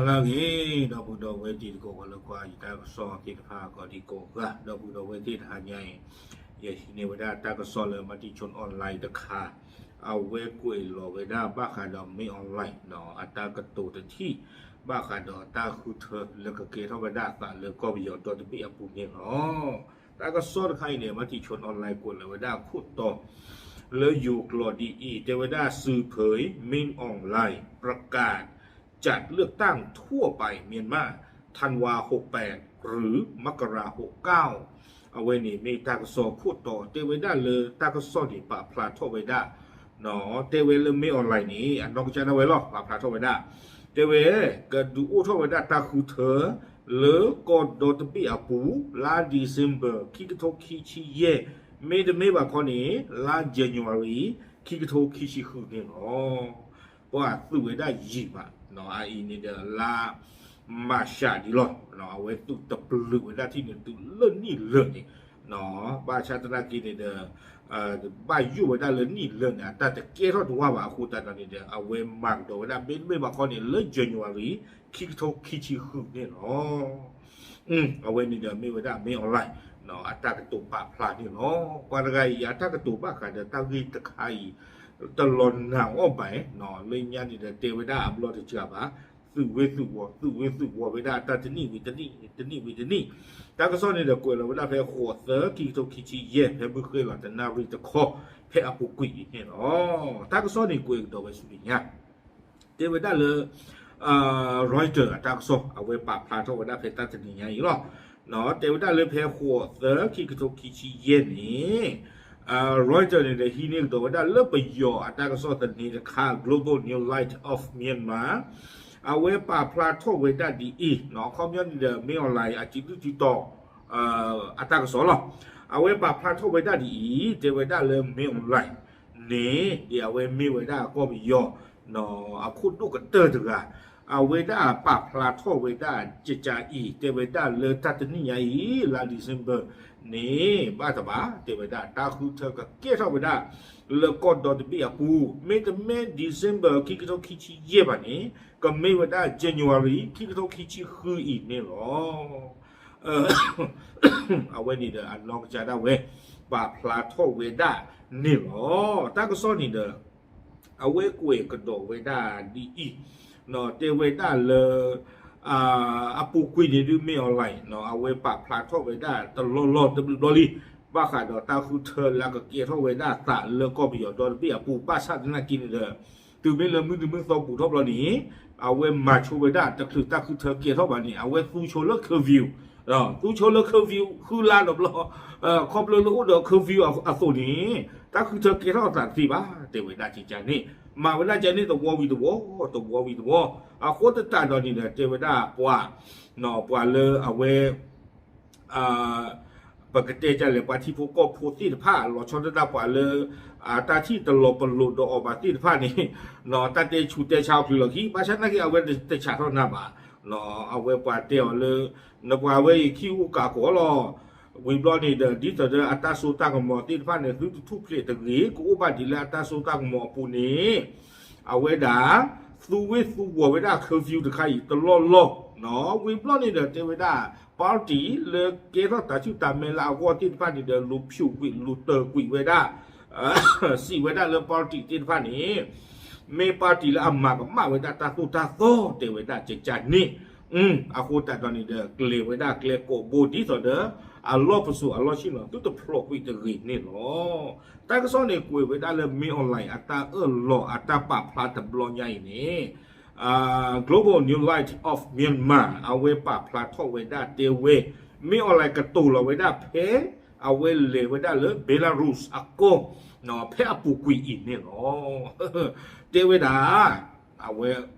ဟါလၢအဂ့ၤ ဒီပုၢ်ဒီဝဲၢ်တံၤသကိး ဂီၤလၢကွၢ်ယတၢ်ကစီၣ်သ့ၣ်တဖၣ် ကိးဒံကိးဂၤ ဒီပုၢ်ဒီဝဲၢ်သ့ၣ်တဟါညါအံၤ ယဟံးန့ၢ်ဝဲဒၣ်တၢ်ကစီၣ်လၢ Matichon Online တခါ အဝဲကွဲးလီၤဝဲဒၣ်ဘၣ်ဃးဒီး မင်းအောင်လှိုင် အတၢ်ကတိၤတထံၣ် ဘၣ်ဃးဒီးတၢ်ဃုထၢလၢကကဲထီၣ်ဝဲဒၣ်အသးလၢကီၢ်ပယီၤဒီတဘ့ၣ်အပူၤန့ၣ်လီၤ. တၢ်ကစီၣ်တခါအံၤန့ၣ် Matichon Online ကွဲးလီၤဝဲဒၣ်အခိၣ်တီ လၢယိၤကျိာ်ဒ်အံၤ တဲဝဲဒၣ် สื่อเผย มินออนไลน์ประกาศจัดเลือกตั้งทั่วไปเมียนมาธันวาหกแปดหรือมกราหกเก้า အဝဲန့ၣ်မ့ၢ်တၢ်ကစီၣ်ခိၣ်တီ တဲဝဲဒၣ်လၢတၢ်ကစီၣ်န့ၣ် ပာ်ဖျါထီၣ်ဝဲဒၣ် တဲဝဲလၢ မင်းအောင်လှိုင် န့ၣ် အနီၢ်ကစၢ်ဒၣ်ဝဲလီၤ ပာ်ဖျါထီၣ်ဝဲဒၣ် တဲဝဲ ကဒုးအိၣ်ထီၣ်ဝဲဒၣ်တၢ်ဃုထၢ လၢကီၢ်ဒီတဘ့ၣ်အပူၤ လါ December ခံကထိခံဆံယဲၢ် မ့တမ့ၢ်ဘၣ်ခီန့ၣ် လါ January ခံကထိခံဆံဃုန့ၣ်လီၤ. ပှၤသုးဝဲဒၣ်ယံာ်မး အအံၤန့ၣ်ဒီးလါ မၢ်ၡးဒံးလီၤ. အဝဲသုးတပျုာ်ဝဲဒၣ်ထံၣ်န့ၣ် တုၤလၢနံၣ်လၢာ်န့ၣ် ဘၣ်ဆၣ်သနာ်က့န့ၣ်ဒီး ဘၣ်ယိၣ်ဝဲဒၣ်လၢနံၣ်လၢာ်န့ၣ် အတၢ်တကဲထီၣ်တဝၢဘၣ်အဃိသတးဒီးန့ၣ်ဒီး အဝဲမၤကဒီးဝဲဒၣ် မ့တမ့ၢ်ဘၣ်ခီန့ၣ် လါ January ခံကထိခံဆံဃုန့ၣ်လီၤ. အဝဲန့ၣ်ဒီးမ့ၢ်ဝဲဒၣ် မင်းအောင်လှိုင် အတၢ်ကတိၤပာ်ဖျါန့ၣ်လီၤ. ပှၤတဂၤအံၤ အတၢ်ကတိၤဘၣ်ဃးဒီးတၢ်ဂ့ၢ်တခါအံၤ တလီၤနာ်အီၤဘၣ် လၢညါန့ၣ်ဒီးတဲဝဲဒၣ်အဘျီတစှၤဘၣ် သုးဝ့သုးဝီၤ သုးဝ့သုးဝီၤဝဲဒၣ်တၢ်တနံၣ်ဝံၤတနံၣ် တနံၣ်ဝံၤတနံၣ် တၢ်ကစီၣ်န့ၣ်ဒီးကွဲးလီၤဝဲဒၣ်ဖဲဃိးသၢ ခံကထိခံဆံယဲၢ် ဖဲမုၢ်ဃ့လီၤတနၣ်ရံၣ်တခီ ဖဲအပူၤကွံာ်အံၤန့ၣ်လီၤ. တၢ်ကစီၣ်န့ၣ်ကွဲးကဒီးဝဲဆူမဲာ်ညါ တဲဝဲဒၣ်လၢ Reuters အတၢ်ကစီၣ် အဝဲပာ်ဖျါထီၣ်ဝဲဒၣ်ဖဲတၢ်တနံၤညါအံၤလီၤ. တဲဝဲဒၣ်လၢဖဲဃိးသၢ ခံကထိခံဆံယဲၢ်န့ၣ် Reuters န့ၣ်ဒီးဟံးန့ၢ်ကဒီးဝဲဒၣ်လၢပယီၤအတၢ်ကစီၣ်သန့တခါ Global New Light of Myanmar အဝဲပာ်ဖျါထီၣ်ဝဲဒၣ်ဒ်အံၤ အခီပညီန့ၣ်ဒီး မင်းအောင်လှိုင် အစုဒုၣ်စုတီၤ အတၢ်ကစီၣ်လီၤ. အဝဲပာ်ဖျါထီၣ်ဝဲဒၣ်ဒ်အံၤ တဲဝဲဒၣ်လၢ မင်းအောင်လှိုင် န့ၣ် ဒ်အဝဲမ့ၢ်ဝဲဒၣ်ကီၢ်ပယီၤ အခိၣ်ဒိၣ်ကတၢၢ်တဂၤ အဝဲဒၣ်ပာ်ဖျါထီၣ်ဝဲဒၣ်ကကးအံၤ တဲဝဲဒၣ်လၢတၢ်တနံၣ်ညါအံၤ လါ December န့ၣ် ဘၣ်တဘၣ် တဲဝဲဒၣ်တၢ်ဃုထၢကကဲထီၣ်ဝဲဒၣ် လၢကီၢ်ဒီတဘ့ၣ်အပူၤ မ့တမ့ၢ် December ခံကထိခံဆံယဲၢ်ဘၣ်န့ၣ် ကမ့ၢ်ဝဲဒၣ် January ခံကထိခံဆံဃုအံၤန့ၣ်လီၤ. အဝဲန့ၣ်ဒီးအနီၢ်ကစၢ်ဒၣ်ဝဲ ပာ်ဖျါထီၣ်ဝဲဒၣ်န့ၣ်လီၤ. တၢ်ကစီၣ်န့ၣ်ဒီး အဝဲကွဲးကဒီးဝဲဒၣ်ဒ်အံၤ တဲဝဲဒၣ်လၢ အပူၤကွံာ်န့ၣ်ဒုး မင်းအောင်လှိုင် အဝဲပာ်ဖျါထီၣ်ဝဲဒၣ်တလီၢ်လီၢ်တဘျုးဘျီလံ ဘၣ်ဃးဒီးတၢ်ဃုထၢလၢအကကဲထီၣ်ဝဲဒၣ်အသးလၢကီၢ်ပယီၤဒီတဘ့ၣ်အပူၤ ဘၣ်ဆၣ်သနာ်က့န့ၣ်ဒီး တုၤမ့ၢ်လၢမုၢ်နံၤမုၢ်သီပူၤထီၣ်ဘျီန့ၣ် အဝဲမၤဆိဝဲဒၣ်တချုးတၢ်ဃုထၢကဲထီၣ်ဘၣ်န့ၣ် အဝဲသူဆိလၢ curfew သူဆိလၢ curfew ဃုလါဒီးဘျီ ခီဖျိလၢအိၣ်ဒီး curfew အသိးန့ၣ် တၢ်ဃုထၢကဲထီၣ်အသးတသ့ဘၣ် တဲဝဲဒၣ်ကကးန့ၣ် မၤဝဲဒၣ်ကကးန့ၣ် သဝီဝံၤသဝီ သဝီဝံၤသဝီ အဃိသတးဒီးန့ၣ်ဒီး တဲဝဲဒၣ်ပှၤ ပှၤလၢအဝဲ ပကတဲဒ်လဲၣ် ပှၤထံဖိကီၢ်ဖိသ့ၣ်တဖၣ် လီၤဆီဒၣ်တၢ်ပှၤလၢ အတၢ်ထံၣ်တလီၤပလိာ်ဒီးအီၤဘၣ်သ့ၣ်တဖၣ်န့ၣ် တၢ်တဲဆူးတဲဆါအီၤချုးလီၤခံ ဘၣ်ဆၣ်သနာ်က့ အဝဲတဆးထီၣ်နၤဘၣ် အဝဲပှၤတဲအီၤလၢ နပှၤဝဲအံၤခံအိၣ်ကးကီးလီၤ ဝံၤဘျီန့ၣ်ဒီး ဒ်သိးဒီးအတၢ်စိတၢ်ကမီၤသ့ၣ်တဖၣ်န့ၣ် သုတထူၣ်ဖျဲးတဂ့ၤ ကအိၣ်ဘၣ်ဒ်လၢအတၢ်စိတၢ်ကမီၤအပူၤန့ၣ် အဝဲဒၣ် သူဝ့သူဝီၤဝဲဒၣ် curfew တခါအံၤ တလီၢ်လီၢ် ဝံၤဘျီန့ၣ်ဒီး တဲဝဲဒၣ် party လၢကဲထီၣ်တၢ်ဆူၣ်တၢ်မဲလၢအဂီၢ်သ့ၣ်တဖၣ်န့ၣ်ဒီး လူၤဖျိးကွံာ် လူၤတၢၤကွံာ်ဝဲဒၣ် စံးဝဲဒၣ်လၢ party သ့ၣ်တဖၣ်န့ၣ် မ့ၢ် party လၢအမၤကမၣ်ဝဲဒၣ်တၢ်သိၣ်တၢ်သီ တဲဝဲဒၣ်ကကးန့ၣ် အဃိသတးဒီးန့ၣ်ဒီး ကျဲၤဝဲဒၣ်ကျဲကိးဘိဒ်သိးဒီး အလီၢ်ပစိာ်အလီၢ်ဆ့ၣ်နီၤ သုတဖျိးကွံာ်တဂ့ၤန့ၣ်လီၤ. တၢ်ကစီၣ်န့ၣ်ကွဲးဝဲဒၣ်လၢ မင်းအောင်လှိုင် အတၢ်အၢၣ်လီၤအတၢ်ပာ်ဖျါတဘျီညါအံၤန့ၣ် Global New Light of Myanmar အဝဲပာ်ဖျါထီၣ်ဝဲဒၣ်တဲဝဲ မင်းအောင်လှိုင် ကတိၤလီၤဝဲဒၣ်ဖဲ အဝဲလဲၤဝဲဒၣ်လၢ Belarus အကီၢ် ဖဲအပူၤကွံာ်အံၤန့ၣ်လီၤ. တဲဝဲဒၣ် အဝဲ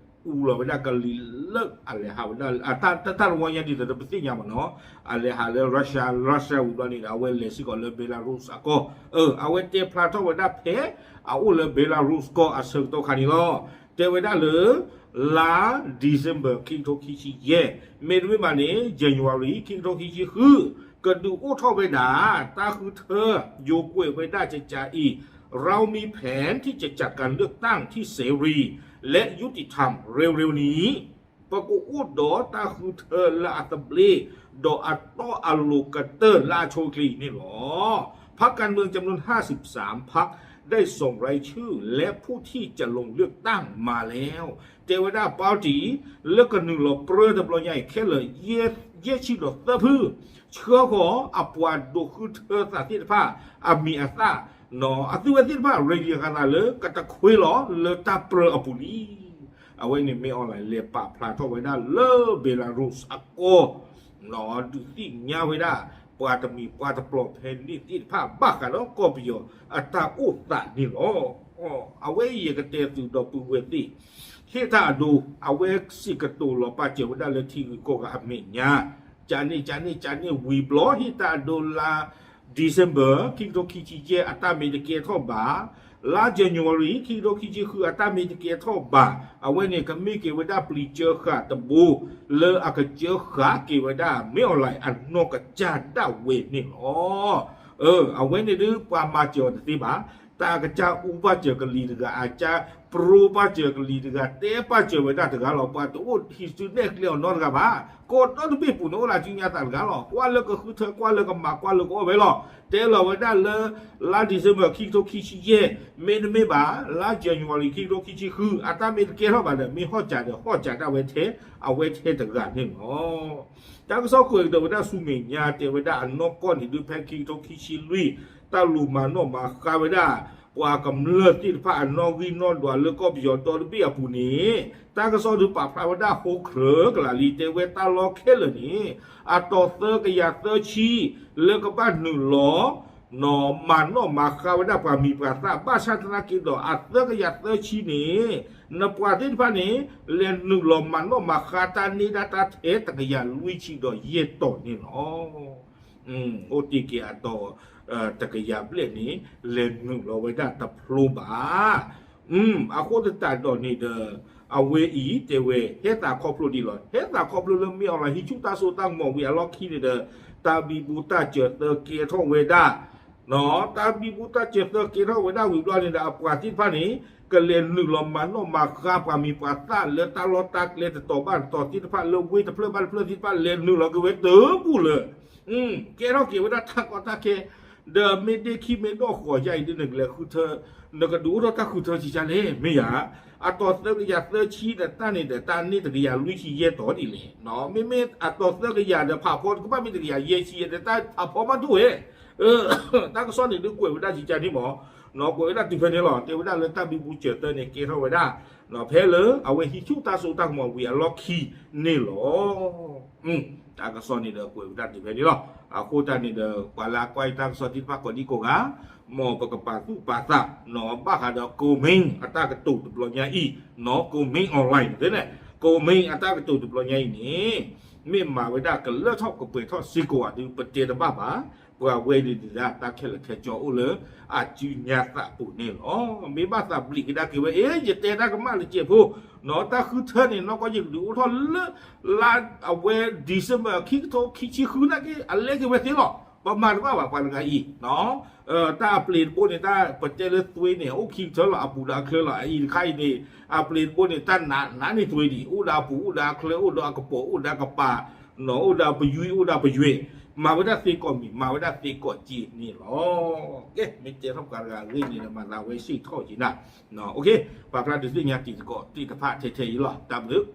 အူလီၤဝဲဒၣ်ကလံၤလၢအလဲၤဟးဝဲဒၣ် တၢ်တဝီညါဒ်သိးဒီးပသ့ၣ်ညါမ့ၢ်နီၤ အလဲၤဟးလၢ Russia Russia ဝံၤဘျီန့ၣ်ဒီး အဝဲလဲၤစ့ၢ်ကီးလၢ Belarus အကီၢ် အဝဲတဲဖျါထီၣ်ဝဲဒၣ်ဖဲ အအိၣ်လၢ Belarus ကီၢ်အဆၢကတီၢ်ခါန့ၣ်လီၤ. တဲဝဲဒၣ်လၢ လါ December ခံကထိခံဆံယဲၢ် မ့တမ့ၢ်ဘၣ်န့ၣ် January ခံကထိခံဆံဃု ကဒုးအိၣ်ထီၣ်ဝဲဒၣ် တၢ်ဃုထၢ ယိၤကွဲးဝဲဒၣ်ကကးအံၤ เรามีแผนที่จะจัดการเลือกตั้งที่เสรีและยุติธรรมเร็วๆนี้ ပကအိၣ်ဒီးတၢ်ဃုထၢလၢအသဘျ့ ဒီးအတီအလိၤကတၢၢ်လၢအဆိအချ့အံၤန့ၣ်လီၤ. พรรคการเมืองจำนวน ห้าสิบสาม พรรค ได้ส่งรายชื่อ และผู้ที่จะลงเลือกตั้งมาแล้ว တဲဝဲဒၣ် party လၢကနုာ်လီၤပြၢတဘျီညါအံၤ ခဲလၢာ် ယဲၢ်ဆံဒီးသၢဖု ဆှၢဃီၤအပှၤဒိးဃုထၢသးသ့ၣ်တဖၣ် အမံၤအသၣ် အသုဝဲသ့ၣ်တဖၣ် ready ဃာ်သးလၢ ကတခွ့လီၤလၢတၢ်ပြၢအပူၤလံ. အဝဲန့ၣ် မ့ၢ် online လဲၤပာ်ဖျါထီၣ်ဝဲဒၣ်လၢ Belarus အကီၢ် ဒုးသ့ၣ်ညါဝဲဒၣ် ပှၤတမံၤပှၤတပျီၤဖဲန့ၣ်သ့ၣ်တဖၣ် ဘၣ်ဃးဒီးကီၢ်ပယီၤအတၢ်အိၣ်သးန့ၣ်လီၤ. အဝဲအံၤယကတဲသုဒီပုၢ်ဝဲၢ်သ့ၣ် ဟ့ၣ်တၢ်အဒိ အဝဲစံးကတိၤလီၤပာ်စၢၤဝဲဒၣ်လၢထံဂုၤကီၢ်ဂၤအမဲာ်ညါ ကန့ၣ် ကန့ၣ် ကန့ၣ် ဝံၤဘျီ ဟ့ၣ်တၢ်အဒိလါ December ခံကထိခံဆံယဲၢ် အတၢ်မ့ၢ်တကဲထီၣ်ဘၣ်, လါ January ခံကထိခံဆံဃု အတၢ်မ့ၢ်တကဲထီၣ်ဘၣ်, အဝဲန့ၣ်ကမ့ၢ်က့ၤဝဲဒၣ်ပျံၤစၢဃာ်တဘိ လၢအကစၢဃာ်က့ၤဝဲဒၣ် မ့ၢ် online အနီၢ်ကစၢ်ဒၣ်ဝဲန့ၣ်လီၤ. အဝဲန့ၣ်ဒုးပှၤမၤစၢၤအီၤတသ့ဘၣ်, တၢ်အကစၢ်အူပာ်စၢၤကလံၤတဂၤ အကစၢ်ပြိပာ်စၢၤကလံၤတဂၤ တဲပာ်စၢၤဝဲဒၣ်တဂၤလီၤ. ပှၤတအိၣ်ဟံးစုနဲၣ်ကျဲအီၤနီတဂၤဘၣ်. ကီၢ်ဒီတဘ့ၣ်ပူၤန့ၣ်အိၣ်လၢအစုညါသးတဂၤလီၤ. ကွၢ်လၢကဃုထၢ ကွၢ်လၢကမၤ ကွၢ်လၢကအီၣ်ဝဲလီၤ. တဲလီၤဝဲဒၣ်လၢ လါ December ခံကထိခံဆံယဲၢ် မ့တမ့ၢ်ဘၣ် လါ January ခံကထိခံဆံဃု အတၢ်မ့ၢ်တကဲထီၣ်ဘၣ်ဒီး မ့ၢ်ဟီၣ်စးဒီး ဟီၣ်စးဒၣ်ဝဲထဲ အဝဲထဲတဂၤန့ၣ်လီၤ. တၢ်ကစီၣ်ကွဲးကဒီးဝဲဒၣ်ဆူမဲာ်ညါ တဲဝဲဒၣ်အနီၢ်ကီၢ်န့ၣ်ဒုး ဖဲခံကထိခံဆံလွံၢ် တၢ်လူၤမၤနီၣ်မၤဃါဝဲဒၣ် ပှၤကမျၢၢ်သ့ၣ်တဖၣ်အနီၣ်ဂံၢ်နီၣ်ဒွးလၢကီၢ်ပယီၤဒီတဘ့ၣ်အပူၤန့ၣ် တၢ်ကစီၣ်ဒုးပာ်ဖျါဝဲဒၣ်ဟိချၢကလးလံ တဲဝဲတၢ်လီၢ်ခဲလၢာ်န့ၣ် အတီၤသၢကယၤသၢဆံ လၢကဘၣ်နုာ်လီၤ နီၢ်မၤနီၣ်မၤဃါဝဲဒၣ်ပှၤမံၤပှၤသၣ် ဘၣ်ဆၣ်သနာ်က့ဒီး အသၢကယၤသၢဆံန့ၣ် နပှၤသ့ၣ်တဖၣ်န့ၣ် လဲၤနုာ်လီၤမၤနီၣ်မၤဃါတၢ်န့ၢ်ဒၣ်တၢ်ထဲတကယၤလွံၢ်ဆံဒီးယဲၢ်တီၤန့ၣ်လီၤ. အိၣ်တ့ၢ်က့ၤအတီၤ တကယၤဘျဲၣ်န့ၣ် လဲၤနုာ်လီၤဝဲဒၣ်တဖျိဘၣ်. အဃိသတးဒီးန့ၣ်ဒီး အဝဲအံၤတဲဝဲ ဟဲသးခီဖျိဒ်လီၤ. ဟဲသးခီဖျိလၢမ့ၢ် online ဟံးဆူၣ်တၢ်စိတၢ်ကမီၤဝံၤအလီၢ်ခံန့ၣ်ဒီး တၢ်ဘံဘူတၢ်စၢၤသၢကဲထီၣ်ဝဲဒၣ် တၢ်ဘံဘူတၢ်စၢၤသၢကဲထီၣ်ဝဲဒၣ်ဝံၤဘျီန့ၣ်ဒီး အပှၤသ့ၣ်တဖၣ်န့ၣ် ကလဲၤနုာ်လီၤမၤနီၣ်မၤဃါပှၤမံၤပှၤသၣ်လၢတၢ်လီၢ်တၢ်ကျဲတတီၤဘၣ်တတီၤသ့ၣ်တဖၣ်လၢဝ့ၢ်တဖျၢၣ်ဘၣ်တဖျၢၣ်သ့ၣ်တဖၣ် လဲၤနုာ်လီၤက့ၤဝဲတပူၤလၢ ကဲထီၣ်က့ၤဝဲဒၣ်တၢ်ကီတၢ်ခဲ ဒီးမ့ၢ်ဒ့ခံမ့ၢ်ဒိၣ်ဃီၤယါအံၤဒ်နကလဲၤဃုထၢ နကဒုးအိၣ်ထီၣ်တၢ်ဃုထၢဆံးကါလဲၣ် မ့ၢ်ယါ အတီၤသၢကယၤသၢဆံဒီးတၢ်န့ၣ်ဒီး တၢ်န့ၢ်တကယၤလွံၢ်ဆံယဲၢ်တီၤဒ်လဲၣ်. မ့မ့ၢ်အတီၤသၢကယၤဒီး ဖးဖီတကဘၣ်မ့ၢ်တကယၤယဲၢ်ဆံယဲၢ်ဒီး တၢ်ဖးဖီမးဒိၣ်ဝဲ တၢ်ကစီၣ်န့ၣ်ဒုးကွဲးဝဲဒၣ်ယကန့ၣ်မး ကွဲးဝဲဒၣ်တုၤဖဲန့ၣ်လီၤ. တဲဝဲဒၣ်လၢတၢ်ဘံဘူစၢၤသၢန့ၣ် ကဲထီၣ်ဝဲဒၣ် ဖဲလၢအဝဲဟံးဆူၣ်တၢ်စိတၢ်ကမီၤဝံၤအလီၢ်ခံန့ၣ်လီၤ. တၢ်ကစီၣ်န့ၣ်ဒီးကွဲးဝဲဒၣ်တုၤဖဲန့ၣ်လီၤ. အဃိတၢ်န့ၣ်ဒီး ပှၤလၢအကွၢ်တၢ်ကစီၣ်သ့ၣ်တဖၣ်ကိးဒံကိးဂၤ မ်ပကပာ်သူၣ်ပာ်သး ဘၣ်ဃးဒီးကိးမံၤအတၢ်ကတိၤတဘျီညါအံၤ ကိးမံၤ online န့ၣ် ကိးမံၤအတၢ်ကတိၤတဘျီညါအံၤန့ၣ် မ့ၢ်မၤဝဲဒၣ်ကလၢထီၣ်ကပှဲၤထီၣ်စ့ၢ်ကီးဧါဒုး ပတဲတဘၣ်ဘၣ်. ပှၤဝဲန့ၣ်ဒုးဒၣ်တၢ်ခဲလၢာ်ခဲဆ့အိၣ်လၢအစုညါသးပူၤန့ၣ်လီၤ. မ့ၢ်ဘၣ်သးဘျံးကဒါက့ၤဝဲ အ့ ယတဲတၢ်ကမၣ်လၢကဲးဖိ တၢ်ဃုထၢန့ၣ် နီၢ်ကီၢ်ယကဒုးအိၣ်ထီၣ်လၢ လါအဝဲ December ခံကထိခံဆံဃုနာ်က့ အလဲက့ၤဝဲသ့လီၤ. ပမၤတဘၣ်ဘၣ်ပှၤတဂၤအံၤ တၢ်အပျ့ၤတဘိန့ၣ် တၢ်ပတဲလၢသွ့န့ၣ် အိၣ်ခံကထၢလီၤ အပူၤဒီးအချၢလီၤ. အအံၤတခါအံၤန့ၣ် အပျ့ၤတဘိန့ၣ် တၢ်နးနးန့ၢ်သွ့ဒံး အိၣ်ဒီးအပူၤ အိၣ်ဒီးအချၢ အိၣ်ဒီးအကပီၤ အိၣ်ဒီးအကပၤ အိၣ်ဒီးပယွံ အိၣ်ဒီးပယွဲၢ် မၤဝဲဒၣ်သ့ကိးမံၤ မၤဝဲဒၣ်သ့ကိးက့ၤန့ၣ်လီၤ. ကဲ မ့ၢ်တဲထီၣ်ပှၤတဂၤအဂ့ၢ်န့ၣ်ဒီး မၤသးဝဲစံးထီၣ်က့ၤနၤ ပာ်ဖျါဒုးသ့ၣ်ညါတံၤသကိးသ့ၣ်တဖၣ်ထဲထဲအံၤလီၤ. တၢ်ဘျုး